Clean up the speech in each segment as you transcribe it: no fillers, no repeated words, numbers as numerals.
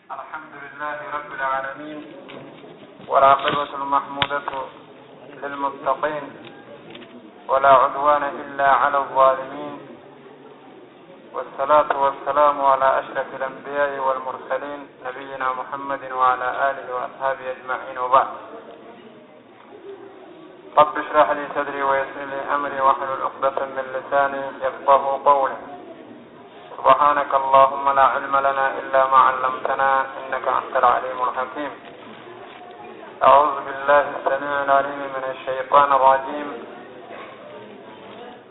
الحمد لله رب العالمين، والعاقبة المحمودة للمتقين، ولا عدوان إلا على الظالمين، والصلاة والسلام على أشرف الأنبياء والمرسلين، نبينا محمد وعلى آله وأصحابه أجمعين، وبعد. رب اشرح لي صدري ويسر لي أمري واحلل عقدة من لساني يفقه قولي. سبحانك اللهم لا علم لنا إلا ما علمتنا إنك أنت العليم الحكيم. أعوذ بالله السميع العليم من الشيطان الرجيم.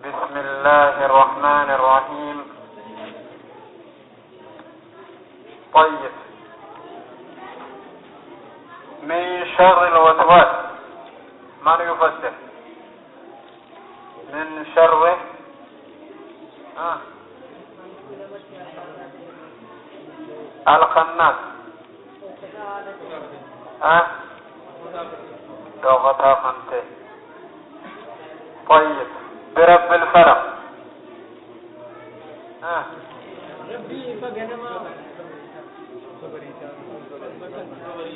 بسم الله الرحمن الرحيم. طيب، من شر الوسواس، من يفسر؟ من شر الخناس. دوغتا خنته. طيب، برب الفلق. ربي فغنما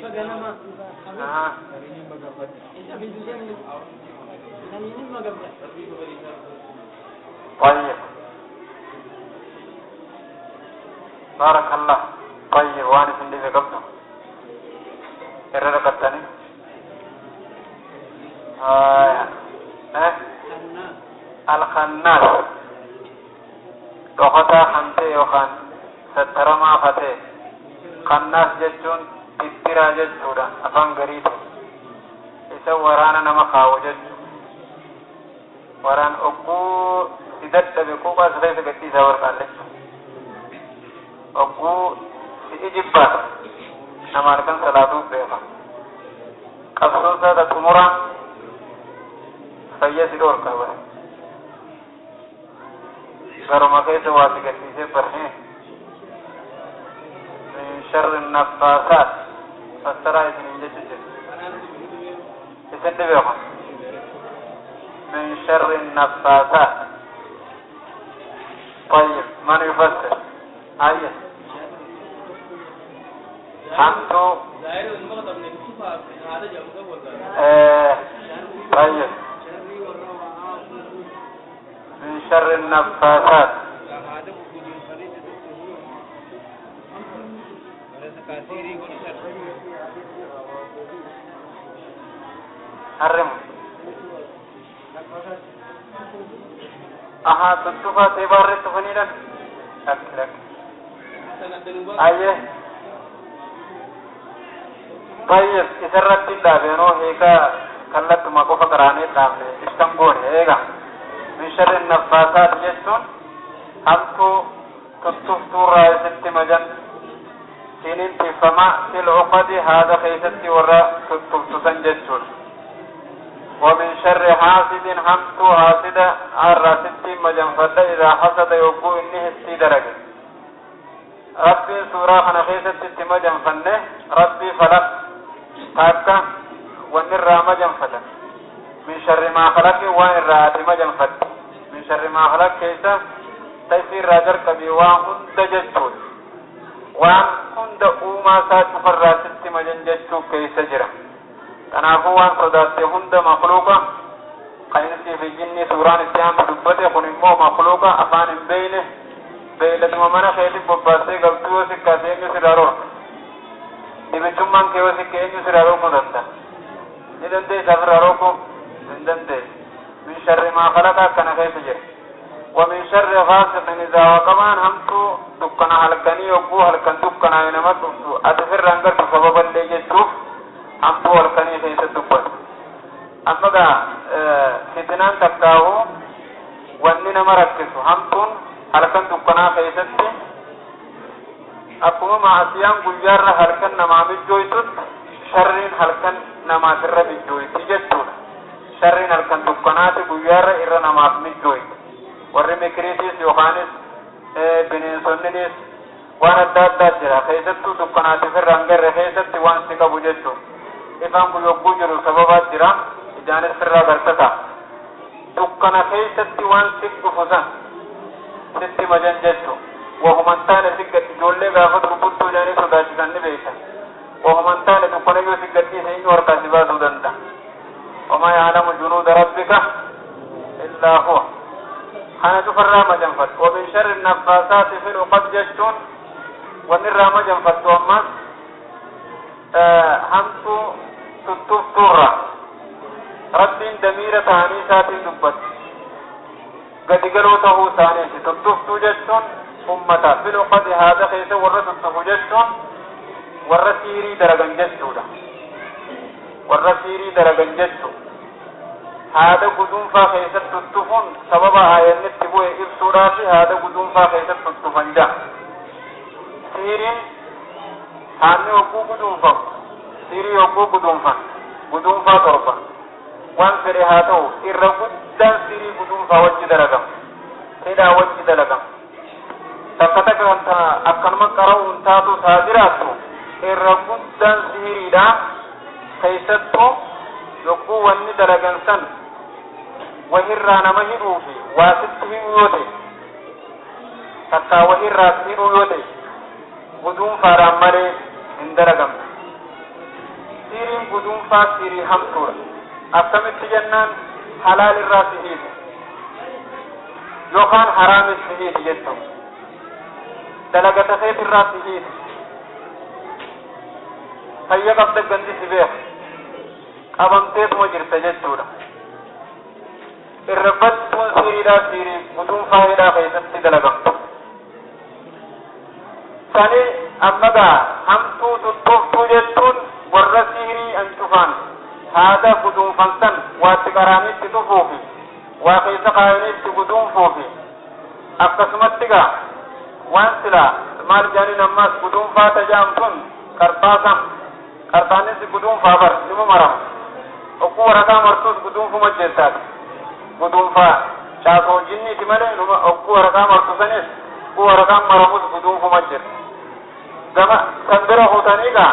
فغنما. طيب، بارك الله. طيب، وانا سندي قبضه الرقتني. الخناس dhokataa kan ta'e yookaan sattaramaa ka ta'e. Khannaas jechuun tittiraa jechuudha afaan gariiti. Isa waraana nama kaawu jechu. Waraan ogguu si dadhabe quuqaa si keessa gadhiisaa barbaaddachu. Ogguu si ijibbaata nama halkan salaatuuf beeka. Qabsoo isaa xumuraa fayya si dhorka bara. Garuma keessa waa si gadhiisee barhee. من شر النفاثات، فسرها isiniin jechu jira. Isin dhibeeku. من شر النفاثات. طيب، من يفسر؟ هيا حمد. طيب، من شر النفاثات. حرم. أها، تتفا تبار تفنيدا لك أيه. طيب، إسرت الله هيك كلت ما قف قراني دابne استنبون هيك. من شر النفاثات jechuun hamtuu tuttuftuu irraa majan sinin tifama في العقد هذا keessatti warra tuttuftu san jechuun. ومن شر حاسد، همتو حاسد الراسد مجن فد، إذا حسد يوقو إنه السي درجة. ربي سورة خنا خيست مجن فنه ربي فلق تاكا ونرى مجن فد. من شر ما خلق وان الرات مجن فد. من شر ما خلق كيسا تيسير راجر كبي وان هند جتون وان هند أوما ساتفر راسد مجن جتو كيسا جرا. Kanaafuu waan sodaatte hunda makluuqa kan insii fi jinni suuraan itti aantu dubbate kun immoo makluuqa afaan hin beeyne beeyladuma mana keetti bobbaasee galtuu yoo sikkaate eenyu sirraa dhorka? Dhibichummaan kee yoo sikke eenyu sirraa dhorkuu danda'a? Ni dandeessa ofirraa dhorkuu? Hin dandeessu. من شر ما خلق akkana keessa jira. ومن شر غاسق إذا وقب hamtuu dukkana halkanii yogguu halkan dukkanaa nama dhuftu ati ofirraan gartu sababallee jechuuf hamtuu halkanii keessa dubbatu. Amma gaa fitinaan takkaahu wanni nama rakkisu hamtuun halkan dukkanaa keessatti akkuma maasiyaan guyyaarra halkan namaa mijjooytutti sharriin halkan namaatirra mijjooyti jechuudha. Sharriin halkan dukkanaati guyyaarra irra namaaf mijjooyti. Warri mikiriitis yookaanis bineensonninis waan adda addaa jira. Keessattuu dukkanaatiif irra hangarre keessatti waan si qabu jechuudha. Ifaan kun yogguu jiru sababaa jira, ijaanis irraa gartata. Dukkana keessatti waan si dhufu san sitti majan jechuudha. Wahuman taane si ijoollee gaafa durbuttuu jedhanii sodaachisan ni beektu. Harkaa si baasuu danda'a. Wamaa ya'lamu junuuda rabbika illaa huwa. Kana cufarraa majanfattu. Wa min sharri naffaasaati fil uqad jechuun wanni irraa majanfattu ammas hamtuu tuttuftuurra. Rabbiin damiira ta'anii isaatiin dubbatti. Gadi galoo ta'uu isaaniiti. Tuttuftuu jechuun ummata. Fil uqadi haada keessa warra tuttufu jechuun warra siirii dalagan jechuudha. Warra siirii dalagan jechuu. Haada guduunfaa keessatti tuttufuun sababa aayannitti bu'e ibsuudhaafi haada guduunfaa keessatti tuttufan ja'a. Siiriin haadni hogguu guduunfamu, siirii hogguu guduunfan, guduunfaa torba. Waan fedhe haa ta'u, irra guddaan siirii guduunfaa wajji dalagama. Hidhaa wajji dalagama. Takka takka kan akkanuma qara'uun taatu taa jiraattu, irra guddaan siiriidha. Keessattuu yogguu wanni dalagan san wahirraa nama hidhuu fi waa sitti hidhuu yoo ta'e, takkaa wahirraa si hidhuu yoo ta'e, guduunfaadhaan malee hin dalagamtu. Siiriin guduunfaa siirii hamtuudha. Akkamitti jennaan, halaal irraa si hiiti yookaan haraamis si hiiti jechuudha. Dalagata keetirraa si hiiti. Fayya qabda, gandi si beeka. Qabamteetuma jirta jechuudha. Irra battuun siiriidhaa siirii guduunfaa hidhaa keessatti dalagamtu. Sani amma gaa hamtuu tuttuftuu jechuun warra siirii ancufaan haada guduunfan san waatti qaraaniitti tufuufi waa keessa kaayaniitti guduunfuufi, akkasumatti gaa waan silaa maal jaaniin ammaas guduunfaa tajaam sun qarxaasa. Qarxaanis guduunfaa bar nima marama. Okkuu waraqaa martuus guduunfuma jettaati. Guduunfaa caasoo jinniiti malee numa okkuu waraqaa martu sanis okkuu waraqaan maramus guduunfuma jira. Gama san bira kutanii gaa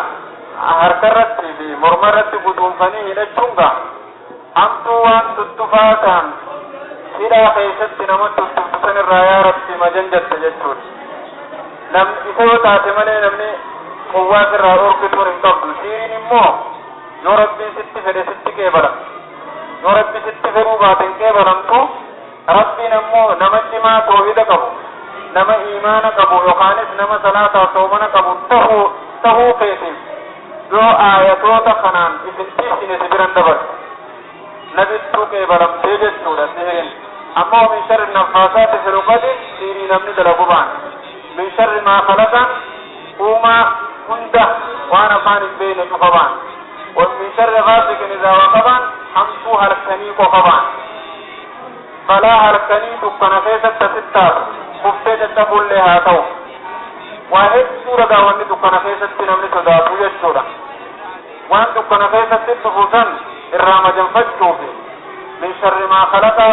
harka irratti fi morma irratti guduunfanii hidhachuun gaa hamtuu waan tuttufaa ta'an hidhaa keessatti nama tuttuftu san irraa yaa Rabbi majan jette jechuudha. Namni isa yoo taate malee namni quwwaa sirraa dhorkituun hin qabdu. Siiriin immoo yoo Rabbiin sitti fedhe sitti qeebala. Yoo Rabbi sitti fedhuu baate hin qeebalamtu. Rabbiin ammoo nama cimaa toohida qabu, nama iimaana qabu, yookaanis nama salaataa soomana qabu tahuu keetiif yoo aayatoota kanaan isin tiisine si biran dabarsu. Nabittuu qeebalamtee jechuudha sihiriin. Ammoo min sharri naffaasaati fil uqadi siirii namni dalagu baan. Min sharri maa khalaqan uumaa hunda waan afaan hin beekne cufa baan. Wa min sharri ghaasiqin idhaa waqabaan hamtuu halkanii qofa baan. Balaa halkanii dukkana keessatti asitti taatu kuftee caccabullee haa ta'u. Waa hedduu ragaa wanni dukkana keessatti namni sodaatu jechuudha. Waan dukkana keessatti dhufu san irraa majanfachuufi min sharri maa khalaqa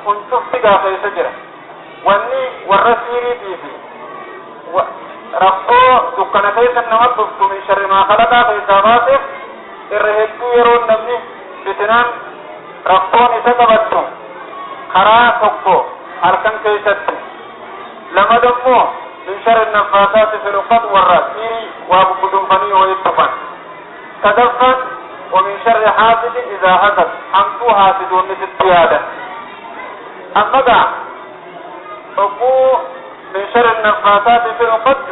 kun cufti gaa keessa jira. Wanni warra siiriitii fi rakkoo dukkana keessa nama dhuftu min sharri maa khalaqaa keessaa baaseef, irra hedduu yeroo namni fitinaan rakkoon isa qabattu karaa tokko halkan keessatti, lama dammoo min sharri naffaasaati fil uqad warra siirii waa gugudunfanii wayitti dhufan. Sadaffaan wa min sharri haasidin idhaa hasad hamtuu haasidoonni sitti yaadan. Amma gaa ogguu min sharri naffaasaati fil uqad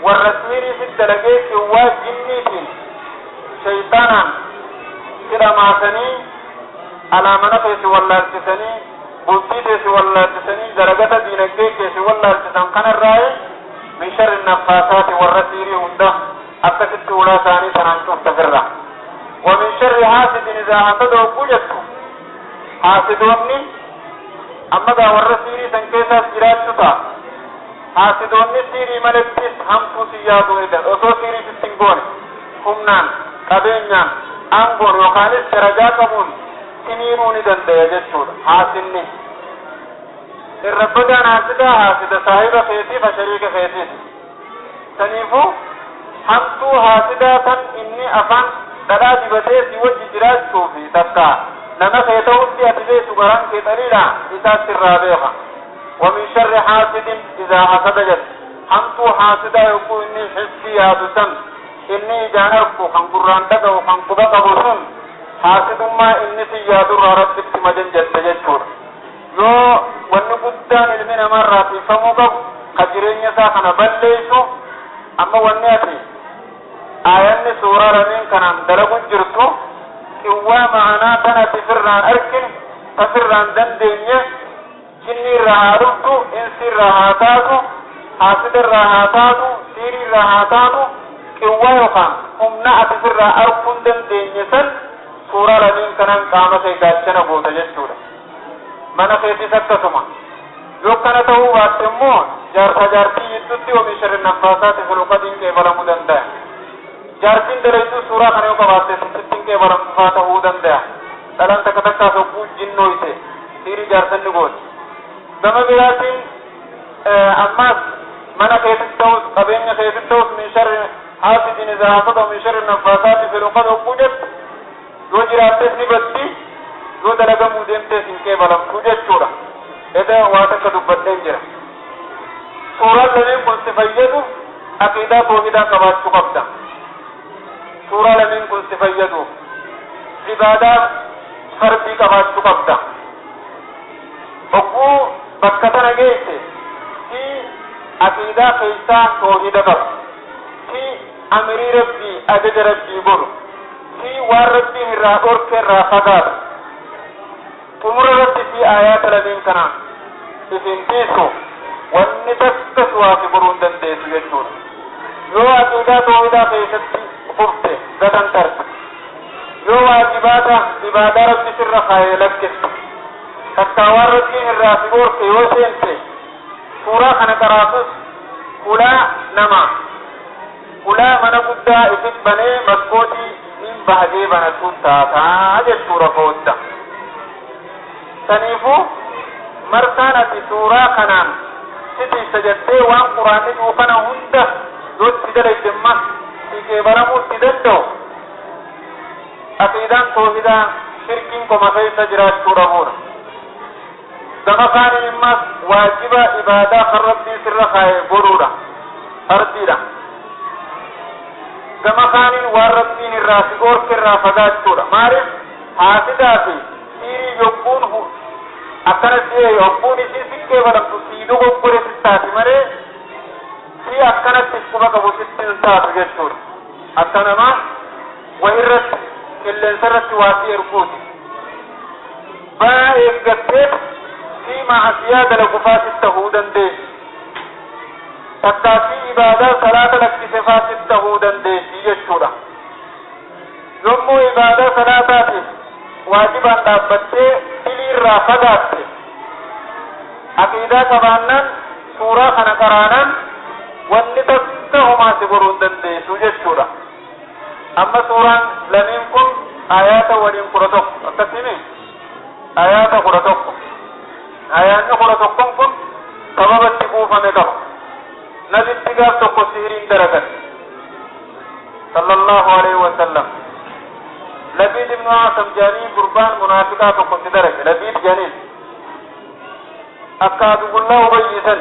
warra siirii sit dalagee kiwwaa jinniitiin shayxaanaan si dhamaasanii, alaa mana keessa wallaalchisanii, bultii teessi wallaalchisanii, dalagata diinagdee keessa wallaalchisan kanarraa min sharri naffaasaati warra siirii hunda akkasitti ulaa isaanii sanaan cufta firra. Wa min sharri haasidin idhaa hasada hogguu jettu, haasidoonni amma gaa warra siirii san keessaas jiraachuu ta'a. Haasidoonni siirii malettis hamtuu si yaaduu ni danda'u. Osoo siirii sitti hin goone humnaan, qabeenyaan, aangoon yookaanis darajaa qabuun si miidhuu ni danda'e jechuudha. Haasinni irra badaan haasidaa haasida saahiba keetii fa shariika keetiiti. Saniifuu hamtuu haasidaa tan inni afaan dhadhaa dibatee si wajji jiraachuu fi takka nama kee ta'utti ati beektu garaan kee xaliila isaas sirraa beeka. Wa min sharri haasidin idhaa hasada jedhe. Hamtuu haasidaa yogguu inni xisbii yaadu san Inni ijaan arku, kan gurraan dhaga'u, kan quba qabu sun haasidummaa inni si yaadurraa Rabbitti magan jette jechuudha. Yoo wanni guddaan ilmi namaarraa tiifamuu qabu ka jireenya isaa kana balleessu, amma wanni ati aayanni suuraa lameen kanaan dalagu jirtu qiwwaa ma'anaa tan ati sirraan argine, ta sirraan dandeenye, jinni irraa haa dhuftu, insi irraa haa taatu, haasida irraa haa taatu, siirii irraa haa taatu, qiwwaa yookaan humna ati sirraa arguu hin dandeenye san suuraa lameen kanaan qaama kee gaachana goota jechuudha. Mana keetis akkasuma. Yoo kana ta'uu baatte immoo jaarsa jaartii gidduutti ومن شر النفاثات في العقد qeebalamuu danda'a. Jaartiin dalayduu suuraa kana yoo qabaatte sittiin qeebalamtu faa ta'uu danda'a. Dhalaan takka takkaa sogguu jinnooyte siirii jaarsanni gooti. Gama biraatiin ammaas mana keessatti ta'us, qabeenya keessatti ta'us, من شر حاسد إذا حسد, من شر النفاثات في العقد hogguu jettu yoo jiraattes ni baddi, yoo dalagamuu deemtees hin qeebalamtu jechuudha. Eda waa takka dubbadheen jira. Suuraan lameen kun si fayyadu aqiidaa toohidaa qabaachuu qabda. Suuraa lameen kun si fayyadu ibaadaa fardii qabaachuu qabda. Hogguu bakka tana geesse si aqiidaa keessaa toohida qabu, si amirii Rabbii, ajaja Rabbii godhu, si waan Rabbiin irraa dhorke irraa fagaatu, xumura irratti si aayaata lameen kana isin tiisu, wanni takka waa si godhuu hin dandeessu jechuudha. Yoo aqiidaa toohidaa keessatti kufte gatan tarte, yoo waajibaata ibaadaa Rabbi sirra kaayee lakkiste, takkaa waan Rabbiin irraa si dhorke yoo seente, suuraa kana qaraatus hulaa nama hulaa mana guddaa isin banee maskootii nin bahagee banatuun taataa jechuudha foodda. Saniifuu marsaan ati suuraa kanaan si tiisa jettee waan quraanni jiru kana hunda yoo itti dalayte amma si qeebalamuu itti danda'u aqiidaan toohidaa shirkiin koma keessa jiraachuu dhabuudha. Gama kaaniin immas waajiba ibaadaa kan Rabbiin sirra kaa'e godhuudha. Fardiidha. Gama kaaniin waan Rabbiin irraa si dhoorke irraa fagaachuudha. Maaliif haasidaa fi siirii yogguun akkana si'ee yogguun isii si qeebalamtu sii dogoggore si taati malee si akkanatti quba qabu sitti hin taatu jechuudha. Akka namaa wahirratti qilleensa irratti waa si erguuti. Baa eeggatteef si maasiyaa dalagu faa sitti tahuu dandeessi. Takkaa si ibaadaa salaata lakkise faa sitti tahuu dandeessi jechuudha. Yommuu ibaadaa salaataatiif waajibaan dhaabbattee dilii irraa fagaatte, aqiidaa qabaannaan, suuraa kana qaraanaan wanni takka homaa si godhuu hin dandeessu jechuudha. Amma suuraan lameen kun ayaata waliin 11 akkasimi, ayaata 11. Ayaanni 11n kun sababa itti buufame qaba. Nabitti gaaf tokko sihiriin dalagan صلى الله عليه وسلم. Labiid ibnu Asam jaanii gurbaan munaafiqaa tokko itti darage. Labiid janiin akka Adubullaa Ubayyisan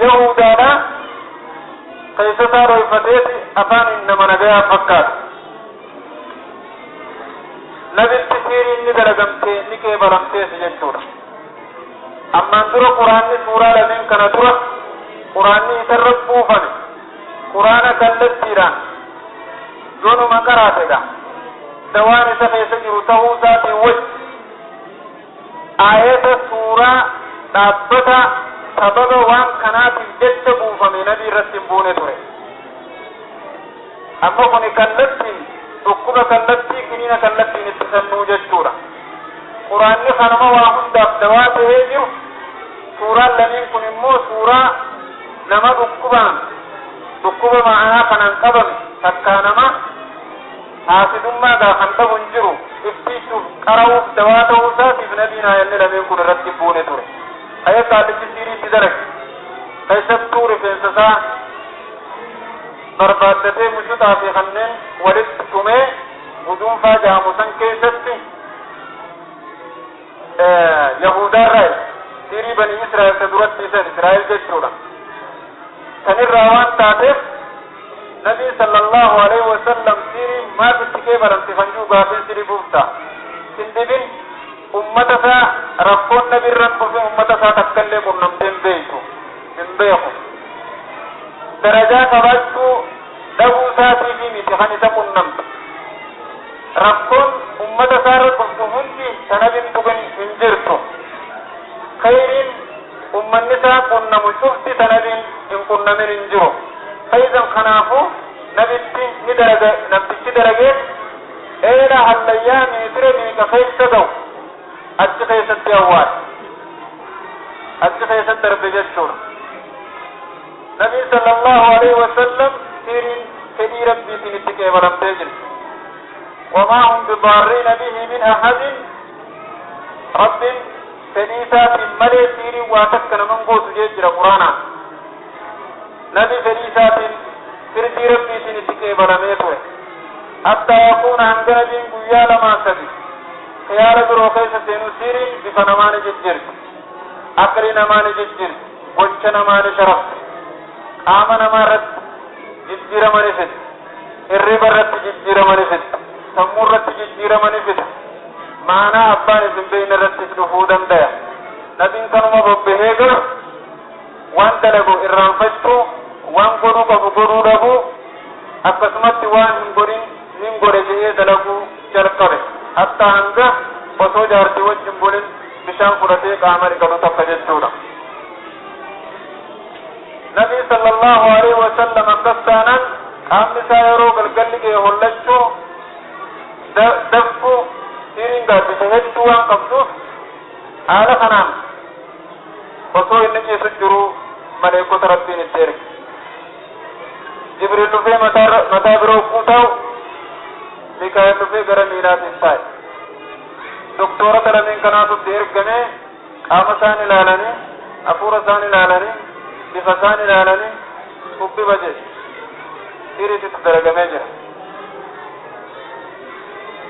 Yahudaadha keessa isaa dhoyfateeti afaan nama nagayaa fakkaata. Nabitti siiriin ni dalagamtee ni qeebalamtees jechuudha. Ammaan dura quraanni suuraa lameen kana dura quraanni isarra buufame quraana kallattiidhaan yoonuma qaraatedha. Dawaan isa keessa jiru ta'uu isaatiin wajji aayata suuraa dhaabbata sababa waan kanaatiif jecha buufame nabii irratti hin buune ture. Amma kuni kallattiin dhukkuba kallattii kiniina kallattiin itti sannuu jechuudha. Quraanni kanuma waa hundaaf dawaa ta'ee jiru, suuraan lameen kun immoo suuraa nama dhukkubaan dhukkuba ma'anaa kanaan qabame takkaa nama haasidummaadhaa kan dhabu hin jiru ibsiisuuf qara'uuf dawaa ta'uu isaatiif nabiin aayanni lameen kun irratti buune ture. Ka'ee qaallichi siiriitti dalage. Keessattuu rifeensa isaa barbaaddatee mushuxaa fi kanneen walitti tumee guduunfaa jedhamu san keessatti Yahudaarraa siirii banii Israa'el ta duratti isan Israa'el jechuudha. Sanirraa waan taateef Nabii sallallahu alaihi wasallam siiriin maaf itti qeebalamte fanjuu gaafin siri buufta sin dhibin. Ummata isaa rakkoon nabirran dhufe ummata isaa takkallee qunnamtee hin beeytu, hin beeku. Darajaa qabaachuu dhabuu isaatiifi miti kan isa qunnamte. Rakkoon ummata isaa irra dhuftu hundi sanabin tuqin hin jirtu. Khayriin ummanni isaa qunnamu cufti sanabiin hin qunnamin hin jiru. Faizan kanaafu nabitti ni dalaga. Namtichi dalagee eela hallayyaa meetira meeqa keessa ga'u achi keessatti awwaal, achi keessatti darbe jechuudha. Nabii sallallahu alaihi wasallam siriin fedhii Rabbiitiin itti qeebalamtee jirti. Wamaa hum bidaarriina bihi min ahadin. Rabbiin fedhii isaatiin malee siiriin waa takka naman gootu jee jira Quraanaan. Nabi fedhii isaatiin, firdii Rabbiitiin itti qeebalamee ture. Hattaa yakuuna, hanga nabiin guyyaa lamaa sadi khiyaala biroo keessa seenuu, siiriin bifa namaa ni jijjiirti, aqli namaa ni jijjiirti, gocha namaa ni sharafti, qaama namaa irratti jijjiirama ni fida, hirriba irratti jijjiirama ni fida, sammuu irratti jijjiirama ni fida, maanaa abbaan isin beeyne irrattis dhufuu dandaya. Nabiin kanuma bobbahee galu waan dalagu irraanfachuu, waan godhuu qabu godhuu dhabuu, akkasumatti waan hin godhin nin godhe jedhee dalaguu jalqabe. Hatta hanga osoo jaartii wajjin bulin bishaan fudhatee qaama dhiqatu takka jechuudha. Nabii sallallahu alaihi wasallam akkas taanaan qaamni isaa yeroo galgalli ga'e hollachuu, dafquu, siiriin gaaddisa hedduu waan qabduuf, haala kanaan osoo inni ciisu jiru maleekota Rabbiin itti erge. Jibriil dhufee mataa biroo taa'u, Mikaa'el dhufee gara miilaatiin taa'e. Doktoorota lameen kanaatu itti ergame. Qaama isaan ilaalanii, hafuura isaan ilaalanii, bifa isaan ilaalanii, "Xubbiba" jedhe. Siiriitti dalagamee jira.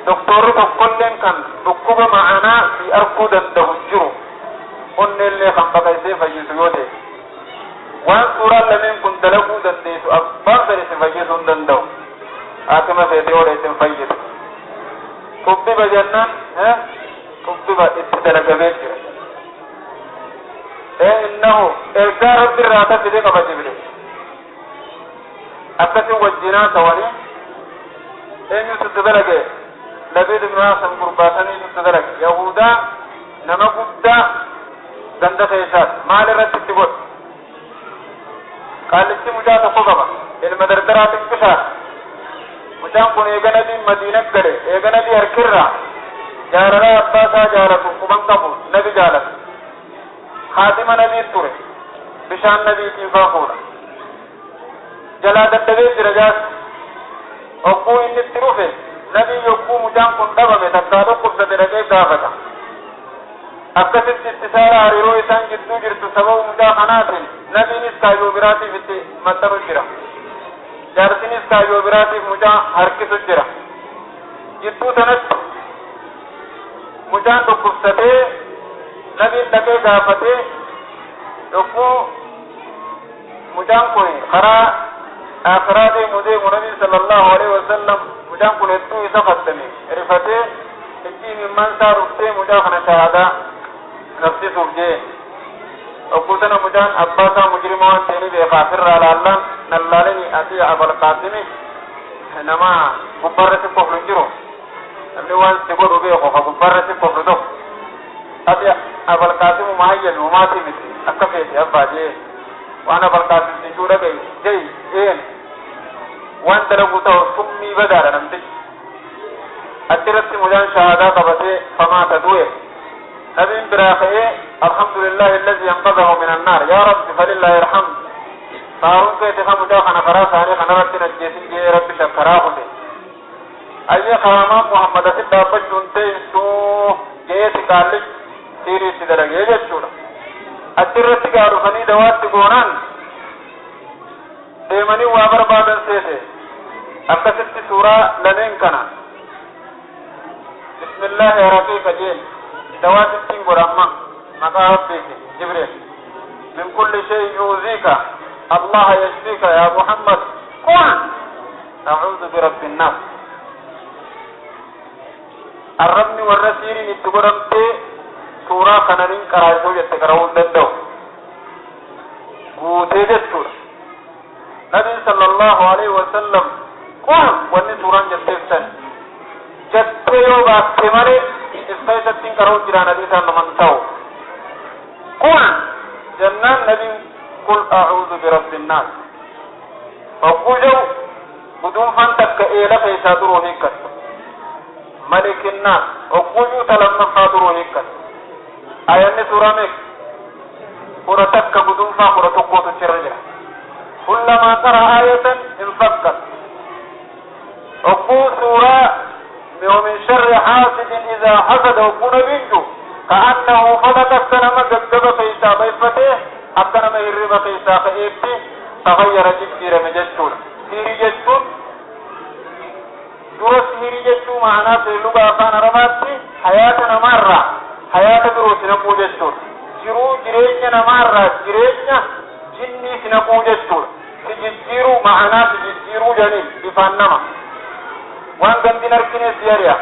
Doktorri tokkolleen kan dhukkuba ma'anaa si arguu danda'u hin jiru. Onneellee kan baqaysee fayyisu yoo ta'e, waan suuraan lameen kun dalaguu dandeessu abbaan fedhe si fayyisuu hin danda'u. Haakima feete yoo isin fayyisu. Xubbiba jennaan xubbiba, itti dalagamee jira. Ee, innahu ergaa Rabbi irraa tafide qaba. Jibril akkasin wajjinaa tawanii eenyutu itti dalage? Labiid ibnu Hasan gurbaataniitu itti dalage. Yahudaa nama guddaa ganda keessaati. Maal irratti itti godhe? Qaallichi mucaa tokko qaba, ilma dardaraa xiqqishaa. Mucaan kun eega nabiin Madiina gale, eega nabii harkirraa jaalalaa abbaa isaa jaalatu quban qabu. Nabi jaalatu, haadima nabii ture, bishaan nabiitiin faa fuudha. Jalaa daddabee jira jaarsi. Hogguu inni itti dhufe, nabii yogguu mucaan kun dhabame takkaa dhukkubsate dhaqee gaafata. Akkasitti itti saala hariiroo isaan gidduu jirtu sababa mucaa kanaatiin nabiinis kaayyoo biraatiif itti maxxanu jira, jaarsinis kaayyoo biraatiif mucaa harkisu jira. Jidduu tanatti mucaan dhukkubsatee nabiin dhaqee gaafatee, yogguu mucaan kun karaa akhiraa deemu deemu, nabiin sallallahu alaihi wasallam mucaan kun hedduu isa fattame, rifatee ijji imimmaan isaa dhuftee mucaa kana shahaadaa nafsisuuf jee. Yogguu sana mucaan abbaa isaa mujrima waan ta'e ni beeka. Asirraa laallaan nallaalini ati Abal Qaasimi nama gubbaarra si koflu hin jiru. Namni waan si godhu beeku ka gubbaarra si koflu tokko ati Abal Qaasimu mahayyami humaatii miti, akka feete abbaa jee. Waan Abal Qaasim jechuu dhaga'i jei jeen waan dalagu ta'u summii badaadha namtichi. Achirratti mucaan shahaadaa qabatee famaata, du'e. Nabiin biraa ka'ee, "Alhamdulillahi allazi anqadhahu min annaar, yaa Rabbi falillahi alhamd, faaruun keeti ka mucaa kana karaa isaanii kanarratti najjeesin" jee Rabbi shakkaraa kute. Ayyee, kaamaan Muhammad asit dhaabbachuun teessuu jeeti qaallichi siiriitti dalagee jechuudha. Achirratti gaa dhufanii dawaatti goonaan deemanii waa barbaadan seete. Akkasitti suuraa lameen kana "Bismillaahi raqiiqa" jeen. Dawaa sittiin godha amma maqaa Rabbiiti. Jibriil, "Min kulli shay yu'ziika, Allaha yashfiika yaa Muhammad, qul a'uudhu birabbi nnaas. Arrabni warra siiriin itti godhamtee suuraa kananiin qaraasuu jette qara'uu hin danda'u. Guutee jechuudha. Nabiin sallallahu alaihi wasallam qul wanni suuraan jetteef san jettee yoo baatte malee ibsa isattiin qara'uu jira hadiisaan naman ta'u. Qul jennaan nabiin qul a'uudhu birabbi nnaas. Hogguu jedhu guduunfaan takka eela keessaa duruu hiikkattu. Maliki nnaas hogguu jiru ta lammaffaa duruu hiikkattu. Ayanni suuraa meeqa? 11 guduunfaa 11tu achirra jira. Kullamaa qara'a ayatan infakkat. Hogguu suuraa ومن شر حاسد إذا حسد hogguu nabiin jiru كأنه فلق السنة gaggaba keessaa bayfatee akka nama hirriba keessaa ka'eetti taghayyara jijjiirame jechuudha. Sihirii jechuun dura sihirii jechuu ma'anaa luga afaan Arabaatti hayaata namaarraa hayaata biroo si naquu jechuudha. Jiruu jireenya namaarraa jireenya jinnii si naquu jechuudha. Si jijjiiruu ma'anaa si jijjiiruu jedhaniin bifaan nama. Waan gandin argine si ari'a.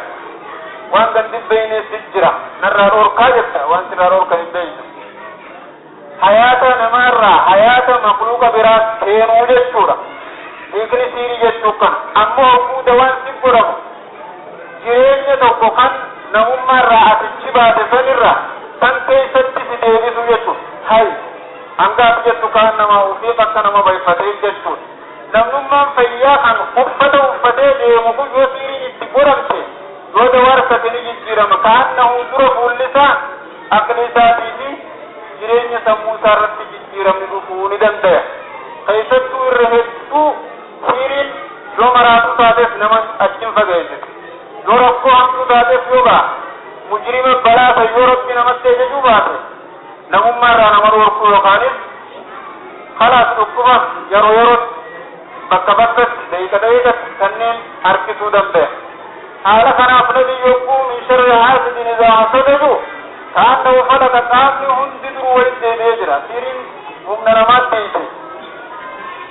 Waan gandin beeyne si jira. Narraa dhorkaa jetta waan sirraa dhorkan hin beeytu. Hayaata namaarraa hayaata makluuqa biraa seenuu jechuudha. Hiikni siirii jechuu kana. Ammoo hogguu dawaan si godhamu jireenya tokko kan namummaarraa atichi baate sanirraa san keessatti si deebisu jechuudha. Hay hanga ati jettu kaan nama ofiif akka nama bayfatee jechuudha. Namnummaan fayyaa kan uffata uffatee deemu kun yoo siiriin itti godhamte yoo dawaa harkate ni jijjiirama. Kaannahu dura fuulli isaa aqli isaatii fi jireenya sammuu isaa irratti jijjiiramni dhufuu ni danda'a. Keessattuu irra hedduu siiriin yoo maraatuu taateef nama achiin fageessite. Yoo rakkoo hamtuu taateef yoo ba'a mujrima balaa ta'e yoo rabbi namatti ajajuu baate namummaa irraa nama dhorkuu yookaanis khalaas dhukkuba yeroo yerootti bakka bakkatti daqiiqa daqiiqatti kanneen harkisuu danda'a. Haala kanaaf nabi yogguu min sharri haasidin izaa hasada jedhu kaannahu falaqa qaamni hundi duruu walitti deebi'ee jira. Siiriin humna namaatti hiite.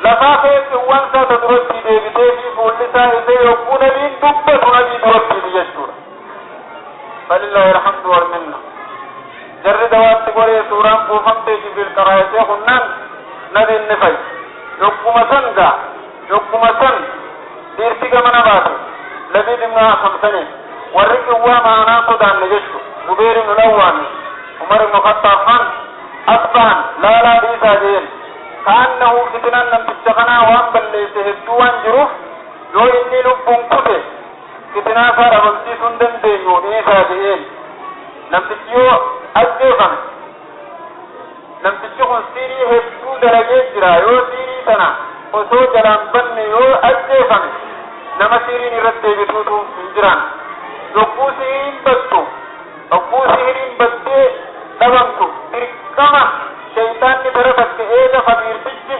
Lafaa keessa waan isaa ta duratti deebitee fi fuulli isaa ifee yogguu nabiin dubbatu nabii duratti jechuudha. Falillahi alhamdu wal minna. Jarri dawaatti godhee suuraan buufamtee Jibriil qaraayatee kunnaan nabiin ni fayyi. Yogguma san gaa yogguma san dhiirti gamana baate Labiid ibnu Asam saniin warri qawwaa maanaa sodaanne jechu Zubeer ibnu Lawwaami Umar ibnu Khattaab fan as bahan laalaa dhiisaa jeen kaannahu fitnaan namticha kanaa waan balleesse hedduu waan jiruuf yoo inni lubbuun kute fitnaa isaa dhabamsiisuu hin dandeenyu dhiisaa jeen. Namtichi yoo ajjeefame namtichi kun siirii hedduu dalagee jira yoo siirii tana osoo jalaan banne yoo ajjeefame nama siiriin irratti deebituutu hin jiran. Yogguu siiriin battu yogguu siiriin battee dhabamtu dirqama shayxaanni bara takka eega faqiirtichi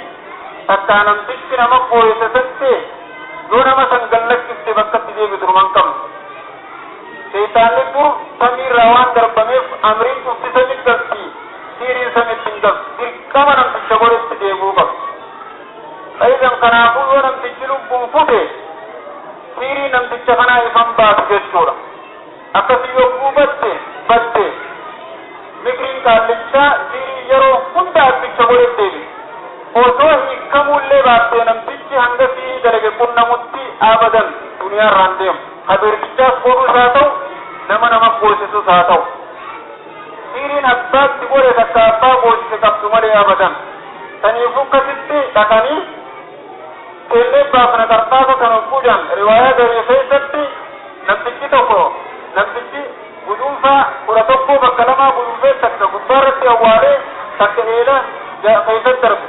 takkaa namtichi nama gooyse san ta'e yoo nama san gallakkifte bakkatti deebitu numan qabnu. Shayxaanni dur samiirraa waan darbameef amriin cufti samitti galti siiriin samitti hin galtu dirqama namticha godhetti deebi'uu qabdu. Fa'idan kanaafuu yoo namtichi lubbuun kute siirii namticha kanaa ifan baatu jechuudha. Akkasii yogguu batte batte mikriin qaallichaa siirii yeroo hunda abbicha godhetti deebi'u. Osoo hiikkamuullee baattee namtichi hanga siirii dalage qunnamutti abadan duniyaarraan deemu. Kabeertichaas godhuus haa ta'u nama nama goosisus haa ta'u. Siiriin abbaatti godhe takka abbaa goosise qabdu malee abadan. Saniifuu akkasitti dhaqanii keellee baafna qarxaasa kan hogguu jedhan riwaayaa garii keessatti namtichi tokko namtichi guduunfaa 11 bakka lamaa guduunfee takka gubbaarratti awwaalee takka eela keessatti darbe.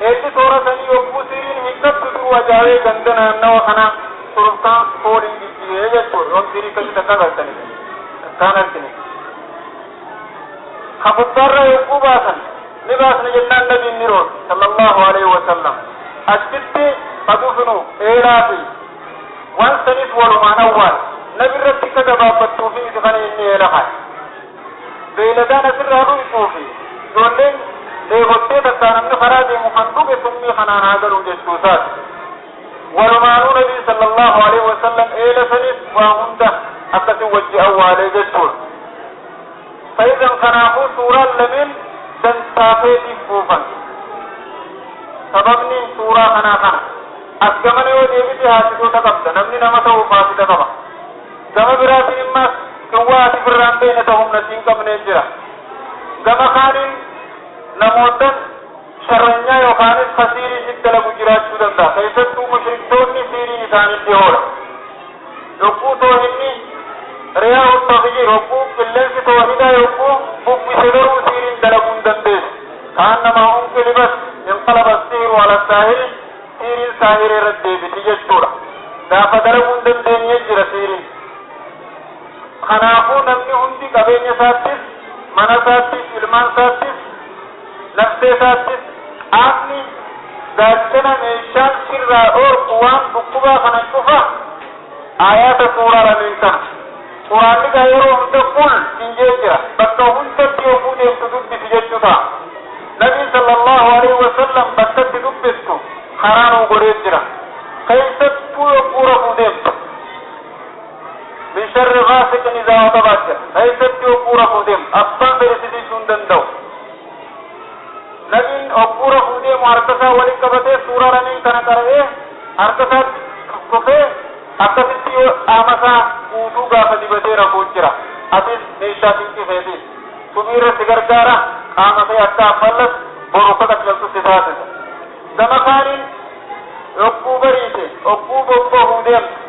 Eelli toora sanii yogguu siiriin hiikkattu duruu ajaa'ee ganda naannawa kanaa surufkaan fooliin jijjiiree jechuudha. Yoom siirii akkasii takka galtanii takkaan argine. Ka gubbaarra yogguu baasan ni baasna jennaan nabiin ni roon sallallahu alaihi wasallam. Achitti kadufinu eelaa fi waan sanis walumaan awwaal nabi irratti akka gabaabbattuu fi isi kana inni eela kaa'e. Beeyladaan asirraa dhuyxuu fi ijoolleen dheebottee takkaa namni karaa deemu kan dhuge summii kanaan haa galu jechuu isaati. Walumaanuu Nabii sallallahu alaihi wasallam eela sanis waa hunda akkasi wajji awwaalee jechuudha. Fa'idan kanaafuu suuraan lameen dantaa keetiif buufan. Sababni suuraa kanaa kana. As gamana yoo deebite haasitoota qabda. Namni nama ta'uuf haasita qaba. Gama biraatiin immas qawwaa ati birraan beene ta'u humna siin qabnee jira. Gama kaaniin namootan sharranyaa yookaanis kasiirii sitti dalagu jiraachuu danda'a. Keessattuu mushriktoonni siiriin isaanii dhiyoodha. Yogguu toohinni riyaa uttafiyyi yogguu qilleensi toohidaa yogguu bubbise garuu siiriin dalaguu hin dandeessu. Kaan namaa unqilibas inqalaba siiru ala saahiri siiriin saahiree irratti deebiti jechuudha. Gaafa dalaguu hin dandeenye jira siiriin. Kanaafuu namni hundi qabeenya isaattis, mana isaattis, ilmaan isaattis, nafsee isaattis qaamni gaachana meeshaan sirraa dhoorku waan dhukkubaa kana cufa aayaata suuraa lameen kana. Quraanni gaa yeroo hunda kul hin jira. Bakka hundatti yogguu deemtu dubbisi jechuu ta'a. Nabiin sallallahu alaihi wasallam bakkatti dubbistu karaa nuu godhee jira. Keessattuu yogguu rafuu deemtu. Min sharri ghaasiqin idhaa waqabaa jira. Keessatti yogguu rafuu deemtu abbaan fedhe si dhiisuu hin danda'u. Nabiin yogguu rafuu deemu harka isaa waliin qabatee suuraa lameen kana qara'ee harka isaatti kufee akkasitti yoo qaama isaa guutuu gaafa dibatee rafuu jira. Atis meeshaa dinqifeetis. Subii irra si gargaara qaama kee akka affallas boru akka qaqqabtu si taasisa. Gama kaaniin yogguu bariite yogguu bobbahuu deemtu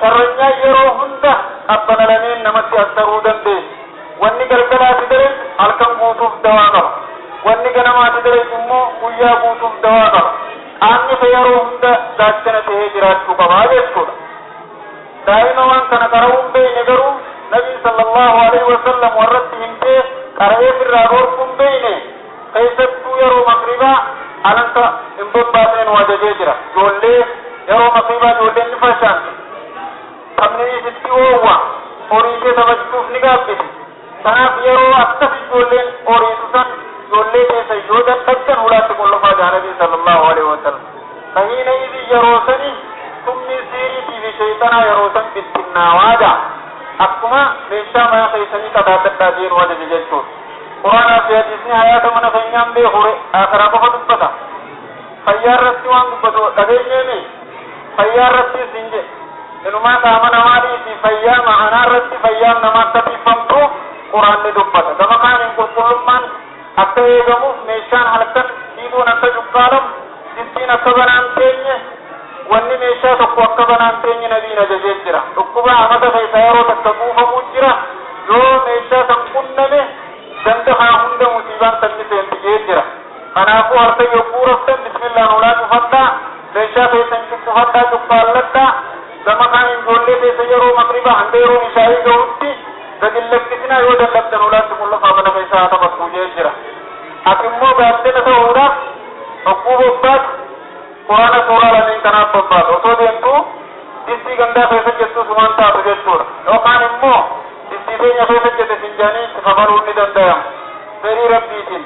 sharranyaa yeroo hunda qabbana lameen namatti astaruu dandeessu. Wanni galgalaati dareessu halkan guutuuf dawaa qaba. Wanni ganamaati dareessu immoo guyyaa guutuuf dawaa qaba. Qaamni kee yeroo hunda gaachana ta'ee jiraachuu qaba jechuudha. Daa'ima waan kana qara'uu hin beekne garuu Nabii sallallahu alaihi wasallam warratti himtee qara'ee firraa dhorkuu hin beekne keessattuu yeroo magribaa alanka hin bobbaasneen ajajee jira. Ijoollee yeroo magribaa ijoolleen ni fashaanti. Taphni sitti oowwa horiishee taphachuuf ni gaabbiti. Kanaaf yeroo akkas ijoolleen horiitu san ijoollee keessa yoo dadhabdan ulaatti qollofaa jaa Nabii sallallahu alaihi wasallam. Fahiina idhi yeroo sani summii siiriitii fi sheeyxanaa yeroo san bittinnaawaa jaa. Akkuma meeshaa mana keessanii qadaadadhaa jeen ajaje jechuudha. Quraanaa fi hadiisni hayaata mana keenyaan beekure akhiraa qofa dubbata. Fayyaa irratti waan dubbatu dhageenyeemi fayyaa irrattis hin jedhe. Inumaa qaama namaatii fi fayyaa ma'anaa irratti fayyaan namaa akka tiifamtu quraanni dubbata. Gama kaaniin qulqullummaan akka eegamuuf meeshaan halkan dhiibuun akka cuqqaalamu, distiin akka banaan teenye, wanni meeshaa tokko akka banaan teenye nabiin ajajee jira. Dhukkuba amata keessa yeroo takka kuufamuu jira. Yoo meeshaa san qunname ganda kana hunda musiibaan sanni seenti jee jira. Kanaafuu harka yogguu raftan bismillaan ulaa cufadhaa, meeshaa keessan cuqqufadhaa, cuqqaalladhaa. Gama kaaniin ijoollee keessa yeroo magriba hanga yeroo ishaayii gahutti gadi hin lakkisinaa yoo dadhabdan ulaatti qullafaa mana keessa haa taphattu jee jira. Ati immoo gaachana ta'uudhaaf hogguu bobbaatu quraana suuraa lameen kanaaf bobbaatu. Osoo deemtuu distii gandaa keessa jettus waan taatu jechuudha. Yookaan immoo distii teenya keessa jette sinjaanii itti kafaluun ni danda'ama. Fedhii Rabbiitiin